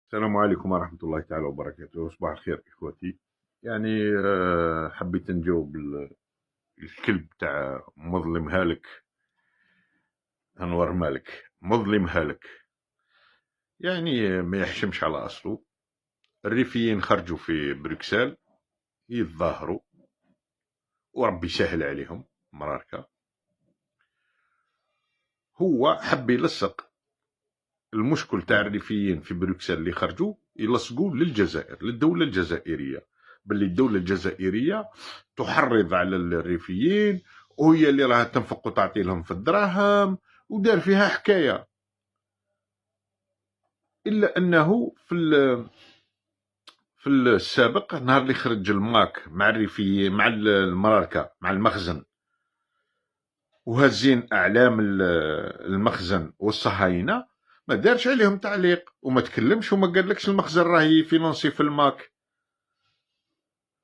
السلام عليكم ورحمة الله تعالى وبركاته. صباح الخير إخوتي. يعني حبيت نجاوب الكلب تاع مظلم هالك، أنور مالك مظلم هالك، يعني ما يحشمش على أصله. الريفيين خرجوا في بروكسل يتظاهروا وربي يسهل عليهم مراركة. هو حب يلصق المشكل تاع الريفيين في بروكسل اللي خرجوا، يلصقوا للجزائر، للدولة الجزائرية، باللي الدولة الجزائرية تحرض على الريفيين وهي اللي راها تنفق وتعطي لهم في الدراهم، ودار فيها حكاية. إلا أنه في السابق، نهار اللي خرج الماك مع الريفيين، مع المراركة، مع المخزن، وهزين أعلام المخزن والصهاينة، ما دارش عليهم تعليق وما تكلمش وما قالكش المخزن راهي financer في الماك.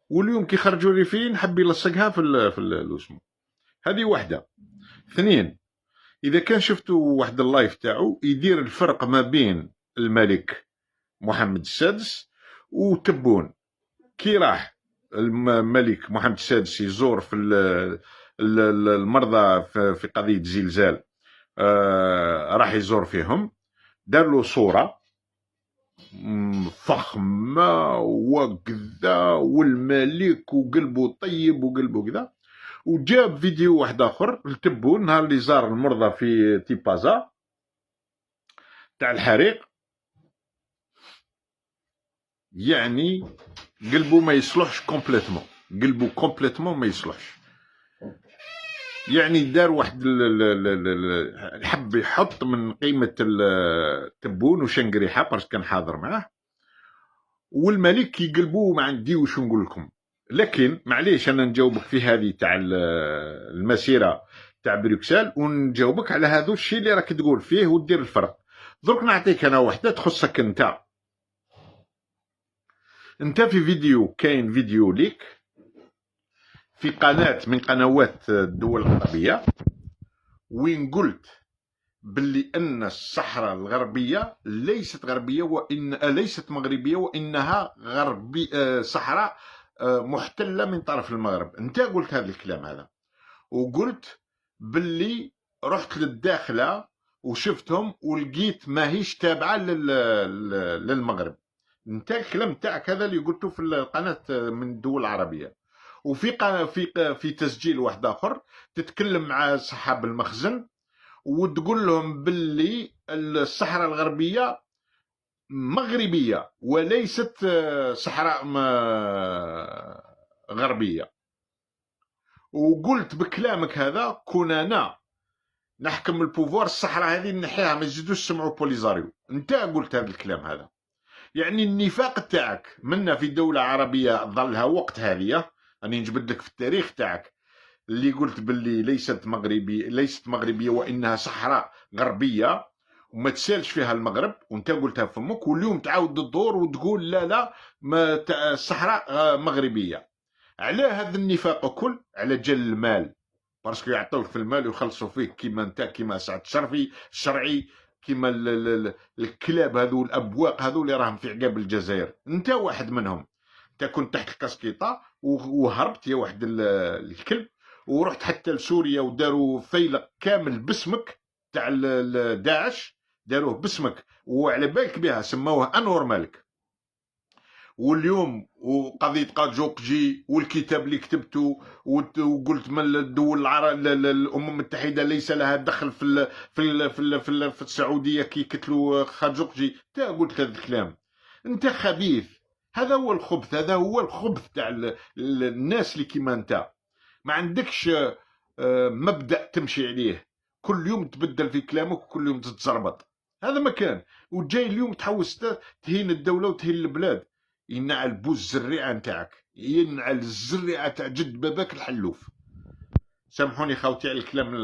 واليوم كي خرجوا ريفيين حب يلصقها في اسمه. هذه واحده. اثنين، اذا كان شفتوا واحد ال live تاعو يدير الفرق ما بين الملك محمد السادس وتبون. كي راح الملك محمد السادس يزور في المرضى في قضية زلزال، راح يزور فيهم، دار له صورة فخمة وكذا، والملك وقلبه طيب وقلبه كذا. وجاب فيديو واحد اخر لتبون نهار اللي زار المرضى في تيبازا تاع الحريق، يعني قلبه ما يصلحش complètement، قلبه complètement ما يصلحش. يعني دار واحد حب يحط من قيمة التبون وشنقريحه parce que كان حاضر معاه. والملك يقلبوه، ما عندي وش نقول لكم. لكن معليش، انا نجاوبك في هذه تاع المسيرة تاع بروكسل ونجاوبك على هذا الشيء اللي راك تقول فيه ودير الفرق. درك نعطيك انا وحده تخصك انت. انت في فيديو، كاين فيديو ليك في قناة من قنوات الدول العربية وين قلت باللي ان الصحراء الغربية ليست غربية وان ليست مغربية وانها غربي صحراء محتلة من طرف المغرب. انت قلت هذا الكلام هذا وقلت باللي رحت للداخله وشفتهم ولقيت ماهيش تابعه للمغرب. انت الكلام تاعك هذا اللي قلته في القناة من الدول العربيه. وفي قناة في تسجيل واحد اخر تتكلم مع صحاب المخزن وتقول لهم باللي الصحراء الغربية مغربية وليست صحراء غربيه. وقلت بكلامك هذا: كون انا نحكم ال pouvoir، الصحراء هذه نحيها، ما يزيدوش يسمعوا بوليزاريو. انت قلت هذا الكلام هذا. يعني النفاق تاعك منا في دولة عربية ظلها وقت هذه. راني نجبد لك في التاريخ تاعك اللي قلت باللي ليست مغربي، ليست مغربية وإنها صحراء غربية وما تسالش فيها المغرب، وانت قلتها فمك. واليوم تعاود الدور وتقول لا لا، ما الصحراء مغربية. على هذا النفاق كل على جل المال، parce que يعطوك في المال ويخلصوا فيك، كيما انت، كيما سعد الشرفي الشرعي، كيما الكلاب هذو، الابواق هذو اللي راهم في عقاب الجزائر. انت واحد منهم. انت كنت تحت الكاسكيطه وهربت يا واحد الكلب، ورحت حتى لسوريا وداروا فيلق كامل باسمك تاع داعش، داروه باسمك وعلى بالك بها، سموه انور مالك. واليوم وقضية قاجوقجي والكتاب اللي كتبته وقلت من الدول العرب، الامم المتحدة ليس لها دخل في السعودية كي قتلوا خاجوقجي. انت قلت هذا الكلام. انت خبيث. هذا هو الخبث، هذا هو الخبث تاع الناس اللي كيما انت. ما عندكش مبدا تمشي عليه، كل يوم تبدل في كلامك وكل يوم تتزربط. هذا ما كان. وجاي اليوم تحوس تهين الدولة وتهين البلاد. ينعل بو الزريعه نتاعك، ينعل الزريعه تاع جد باباك الحلوف. سامحوني خاوتي على الكلام.